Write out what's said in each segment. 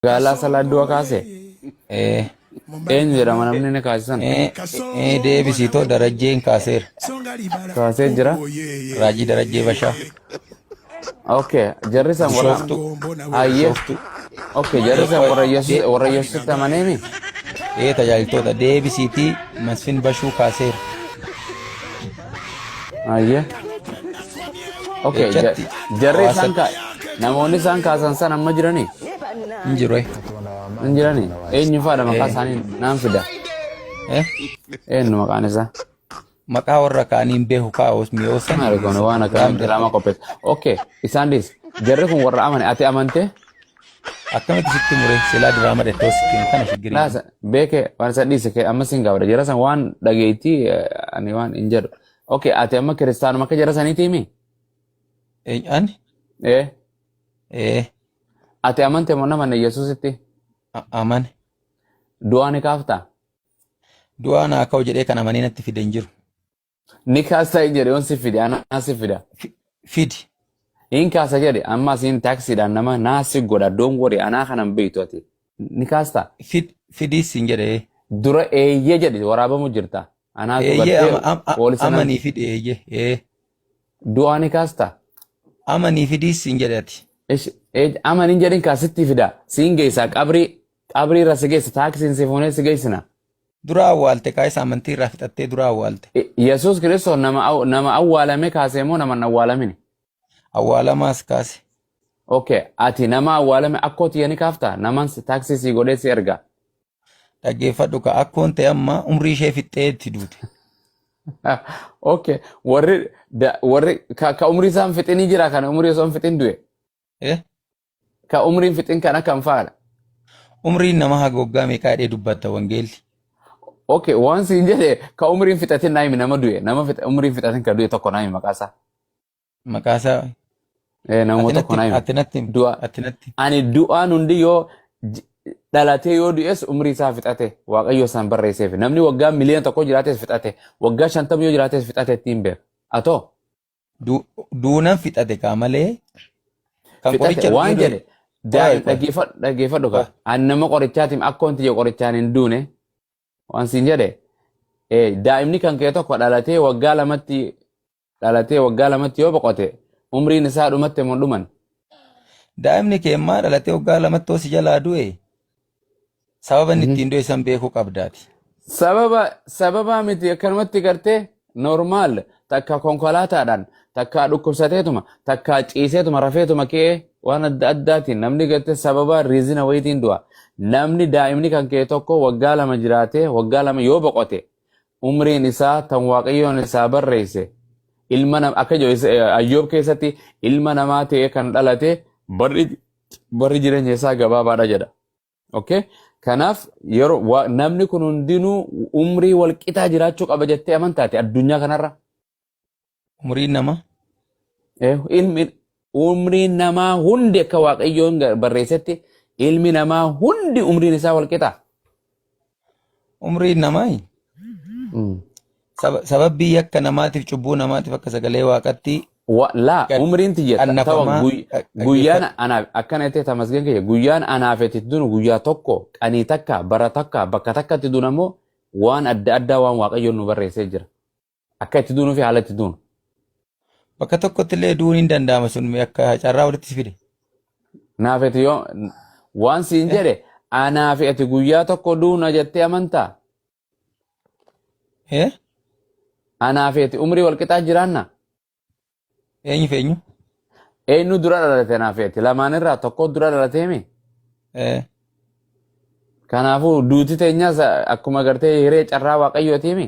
Magaalaa Salaadduu kaase. Eh, Eenyu jedhama namni inni kaasisan? eh, eh, deebisiitoo Darajjeen kaaseera. Kaasee jira. Raajii Darajjee Bashaa. Okay, jarri san warra Bishooftuu. Ayyee. Bishooftuu. Okay, jarri san warra Yesuus warra Yesuusitti amaneemi. Ee tajaajiltoota deebisiitii Masfin Bashuu kaaseera. Ayyee. Okay, Echatti jarri isaan hawaasatti namoonni isaan kaasan san amma jiranii? Hin jiru. Hin jiranii? Eenyu faadha maqaa isaanii naan fida? Eh? Eenyu maqaan isaa? Maqaa warra kaanii hin beeku kaa'us mi'oosan. Maali kun waan akka diraamaa qopheessa. Okay, isaan dhiis. Jarri kun warra amane ati amantee? Akkamitti sitti mure silaa diraama dhettoo sitti himu kana shiggiriin. Laasa beeke waan isa dhiise kee amma sin gaafadha. Jara san waan dhageettii ani waan hin jedhu. Okay, ati amma kiristaanuma akka jara saniitii mi? Ani? Eh, Eh, ati amante moo nama Yesuusitti? Amane. Du'aa ni kaaftaa? Du'aa naa ka'u jedhee kan amanee natti fide hin jiru. Ni kaasta hin jedhe yoon si fide anaa si fida. Fidi. Hin kaasa jedhe amma asiin taaksiidhaan nama naa si godha don't worry anaa kanan beektu ati. Ni kaasta? Fidis hin jedhe. Dura eeyyee jedhi waraabamu jirta. Anaatu Eeyyee gartee poolisa nan amanii fidi eeyyee. Ee. Du'aa ni kaasta? Amanii fidis hin jedhe ati. Ish, amanin jedhin kaasitti fida. Siin geessaa qabrii qabrii irra si geessa taaksiin si fuunee si geessina. Dura awwaalte kaa isa amantii irraa fixattee dura awwaalte. Yesuus Kiristoos nama awwaalame kaasee moo nama hin awwaalamin? Awwaalamaas kaase. Okay, ati nama awwaalame akkoo tiyya ni kaafta? Naman taaksii si godhee si erga. Dhaggeeffadhu ka akkoon ta'e amma umrii ishee fixxee itti duute. Okay, warri warri ka umrii isaan fixinii jira kan umrii osoo hin fixin du'e. Eh? Ka umriin fixin kan akkam fa'aadha? Umriin nama haga waggaa meeqaa jedhee dubbatta wangeelli? Okay, waan siin jedhe ka umriin fixatin naa himi nama du'e nama umriin fixatin ka du'e tokko naa himi maqaa isaa. Maqaa isaa Nama ati tokko natti naa himi. Ati natti himi. Du'a Ati natti ani du'aan hundi yoo dhalatee yoo du'es umrii isaa fixate Waaqayyo isaan barreesseef namni waggaa 1,000,000 jiraates fixate waggaa 50 yoo jiraates fixate ittiin beeka. Atoo Duunan fixate kaa malee kan fixate qoricha waan dhugee jedhe du'e. Daa'im Qoy qoy. dhaggeeffadhu dhaggeeffadhu kaa Qoy. ani nama qorichaatiin akka wanti jedhu qorichaan hin duune waan siin jedhe daa'imni kan kee tokko dhalatee waggaa lamatti dhalatee waggaa lamatti yoo boqote umriin isaa dhumatte moo dhuman? Daa'imni kee immaa dhalatee waggaa lamatti yoo si jalaa du'e sababa inni ittiin du'e san beekuu qabdaati. Sababa sababa miti akkanumatti gartee normaal takka konkolaataadhaan takka dhukkubsateetuma takka ciiseetuma rafeetuma ka'ee waan adda addaatiin namni gartee sababa riizina wayiitiin du'a. Namni daa'imni kan kee tokko waggaa 2 jiraatee waggaa 2 yoo boqote umriin isaa tan Waaqayyoon isaa barreesse ilma nama akka jedhu Ayyoob keessatti ilma namaa ta'ee kan dhalate barri barri jireenya isaa gabaabaadha jedha. Okay? Kanaaf yeroo namni kun hundinuu umrii wal qixaa jiraachuu qaba jettee amantaati addunyaa kanarra. Umriin namaa Ilmi umriin namaa hundi akka Waaqayyoon barreessetti ilmi namaa hundi umriin isaa wal qixa. Umriin namaa sababbii yakka namaatiif cubbuu namaatiif akka sagalee waaqatti Laa umriin tiyya tawa qannafamaa guyyaan dhaggeeffadhu. anaaf akkana jettee tamasgeen kiyya guyyaan anaaf itti dunu guyyaa tokko qanii takka bara takka bakka takkatti dunu ammoo waan adda addaa waan Waaqayyoon nu barreessee jira. Akka itti duunuu fi haala itti duunu. Bakka tokkotti illee du'uun hin danda'ama sun mee akka carraa walitti si fide. Naaf ati yoo waan siin jedhe anaa fi ati guyyaa tokko duuna jettee amantaa? Eh? Anaa fi ati umrii wal qixaa jiraanna? Eenyu fi eenyu? Eenyu dura dhalate anaa fi ati? Lamaan irraa tokko dura dhalateemi? Eh. Kanaafuu duuti teenyas akkuma gartee hiree carraa waaqayyootiimi?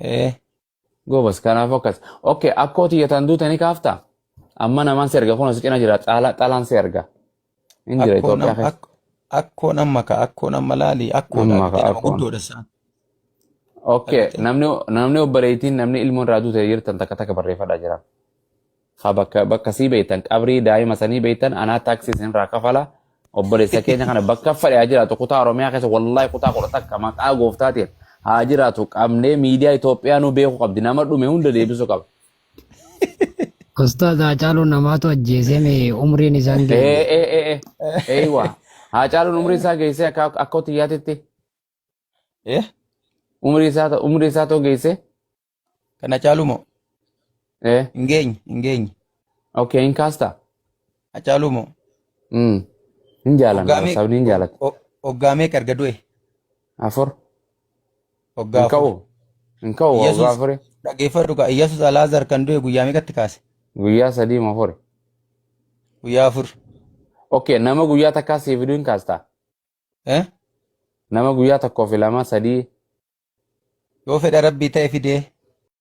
Eh. Goobas kanaafuu akkas. Okay, akkoo tiyya tan duute ni kaaftaa? Amma namaan si erga kun as cina jira xaalaan si erga. Hin jira Akkoon Itoophiyaa keessa. Akkoon amma ka akkoon amma laali akkoodha Amma ka argitee nama akkoon. guddoodha isaan. Okay, Argitee. namni obboleettiin namni ilmoon irraa duute jirtan takka takka barreeffadhaa jira. Ha bakka bakka sii beektan qabrii daa'ima sanii beektan anaa taaksii isin irraa kafala. Obboleessa keenya kana bakka fedhe haa jiraatu kutaa Oromiyaa keessa wallaahi kutaa 11 maqaa gooftaatiin haa jiraatu qabnee miidiyaa Itoophiyaa nu beekuu qabdi nama dhume hunda deebisuu qaba. Ustaaz Haacaaluu namaatu ajjeesee mee umriin isaan Ee geenye. ee ee ee eeywa. Haacaaluun umrii isaa geessee akka akka xiyyaatitti Eh? umrii isaa too geessee. Kan Hacaaluu moo? Eh. Hin geenye, hin geenye. Okay, hin kaastaa? Hacaaluu moo? Hin jaalanna, Hoggaa meeqa sabni hin jaalatu. Hoggaa meeqa erga du'e? 4. Hoggaa Hin 4. ka'u. Hin ka'u waggaa Iyyasuus 4. Dhaggeeffadhu kaa, Iyyasuus Alaazar kan du'e guyyaa meeqatti kaase? Guyyaa 3 moo 4. Guyyaa 4. Okay, nama guyyaa takkaa sii fiduu hin kaastaa? Eh? Nama guyyaa tokkoo fi lama sadii. Yoo fedha Rabbii ta'e fidee.